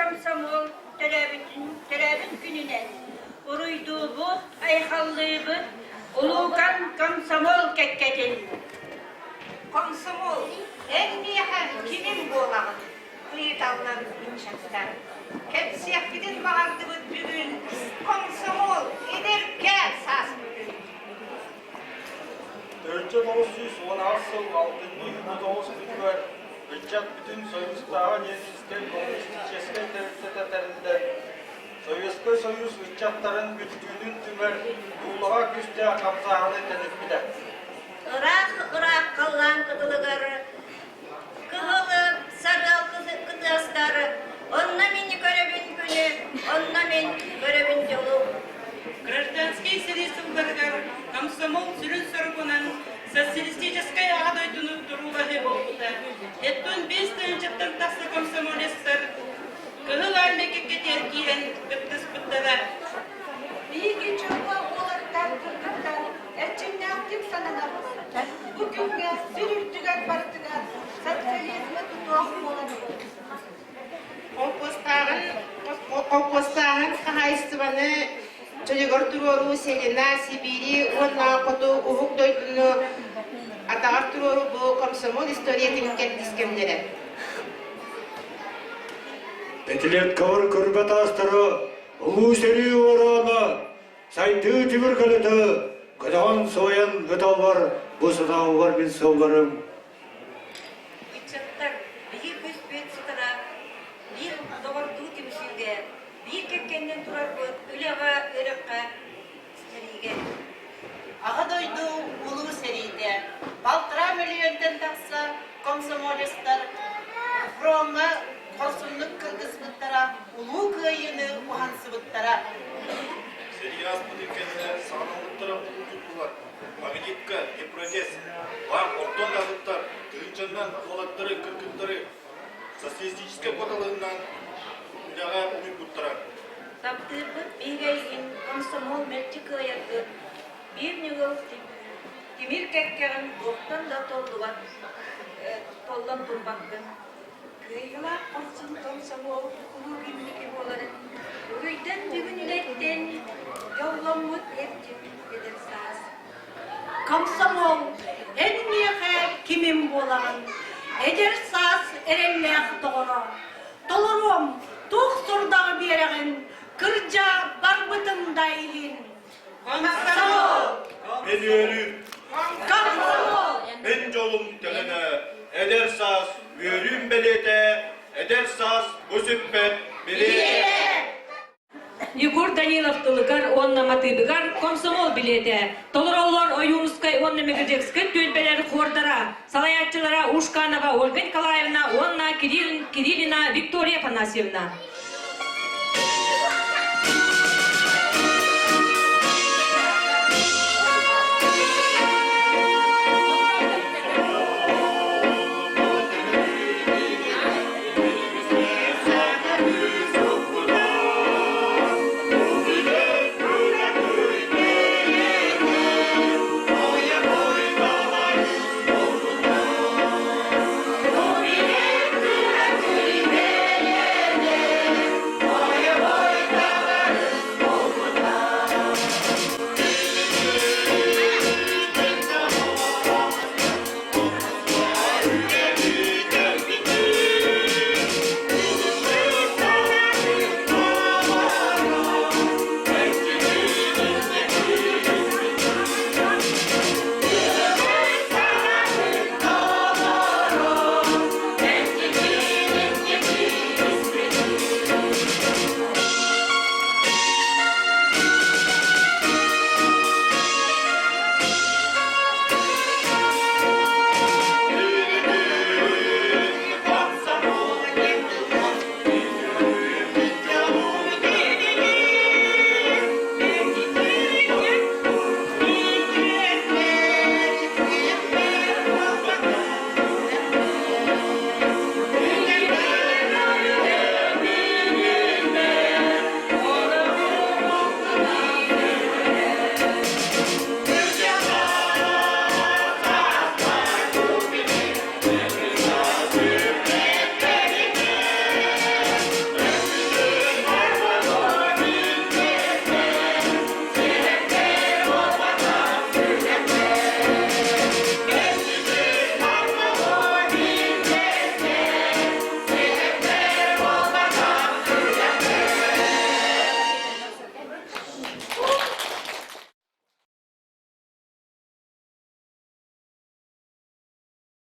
комсомол төрөөбүт күнүнэн уруйдуубут, айхаллыыбыт улуукан комсомол кэккэтин! Комсомол, эн миэхэ кимим буолаҕын? ыйыталлар ыччаттар. Кэпсиэхпитин баҕардыбыт бүгүн комсомол эдэркээн сааспытын. 1918 сыл алтынньы 29 күнүгэр ыччат бүтүн Союзтааҕы Ленинскэй коммунистическай тэрилтэтэ тэриллэн, Советскай Союз ыччаттарын бүттүүнүн түмэр дуулаҕа күүстээх хамсааһыны тэниппитэ. Ыраах-ыраах халлаан кытылыгар кыһыл сарыал кытыастар, онно мин көрөбүн күнү, онно мин көрөбүн дьолу. Гражданскай сэрии сылларыгар комсомол сүрүн соругунан социалистическай аҕа дойдуну туруулаһыы буолбута. Эттон 5 тыһыынчаттан тахса комсомолецтар Кыһыл Армия кэккэтигэр киирэн кыттыспыттара. Биһиги дьылҕа уолаттар кыргыттар эрчимнээхтик сананабыт. Бу күҥҥэ сир үрдүгэр барытыгар социализмы тутуох буолабыт. Холкуостааһын хаһаайыстыбаны чөлүгэр туруоруу Селена, Сибиири уонна хоту уһук дойдуну атаҕар туруоруу бу комсомол историятын кэрдиис кэмнэрэ. Пятилеткалар көрбөт аастара Улуу сэрии уораана Сайдыы тимир көлөтө көтөҕөн суойан ыталлар бу санаабар мин сылларым. Ыччаттар биһи көспүт сытара биир доҕордуу түмсүүгэ, биир кэккэннэн турарбыт үлэҕэ, үөрэххэ, сэриигэ. Аҕа дойду Улуу сэриитэ балтараа мөлүйүөнтэн тахса комсомолецтар фроҥҥа хорсуннук кыргыспыттара, Улуу Кыайыыны уһансыбыттара. Сэрии ааспытын кэннэ саҕаламмыттара улуу тутуулар Магнитка, Днепрогэс, баар онтон да атыттар тыһыынчаннан уолаттары, кыргыттары социалистическай куоталаһыынан үлэҕэ уһуйбуттара. Таптыырбыт биһиги комсомол мэлдьи кыайаргыт биир ньыгыл тимир кэккэҕин туохтан да толлубат толлон турбаккын. Кыайыылаах хорсун комсомол куруук инники буоларын уруйдан бүгүн үлэттэн дьолломмут эрчим эдэр саас. Комсомол, эн миэхэ кимим буолаҕын? Эдэр саас эрэллээх доҕоро. Толоруом, туох сордаҕы биэрэҕин, кырдьа барбытым да иһин. Комсомол! Мин үөрүүм. Комсомол! Мин дьолум төлөнө, эдэр саас үөрүүм бэлиэтэ, эдэр саас бу сүппэт билиэтэ. Егор Данилов тылыгар уонна матыыбыгар комсомол билиэтэ. Толороллор Ойуунускай уонна Мегежекскэй түөлбэлэр хуордара, салайааччылара Ушканова Ольга Николаевна уонна Кириллина Виктория Афанасьевна.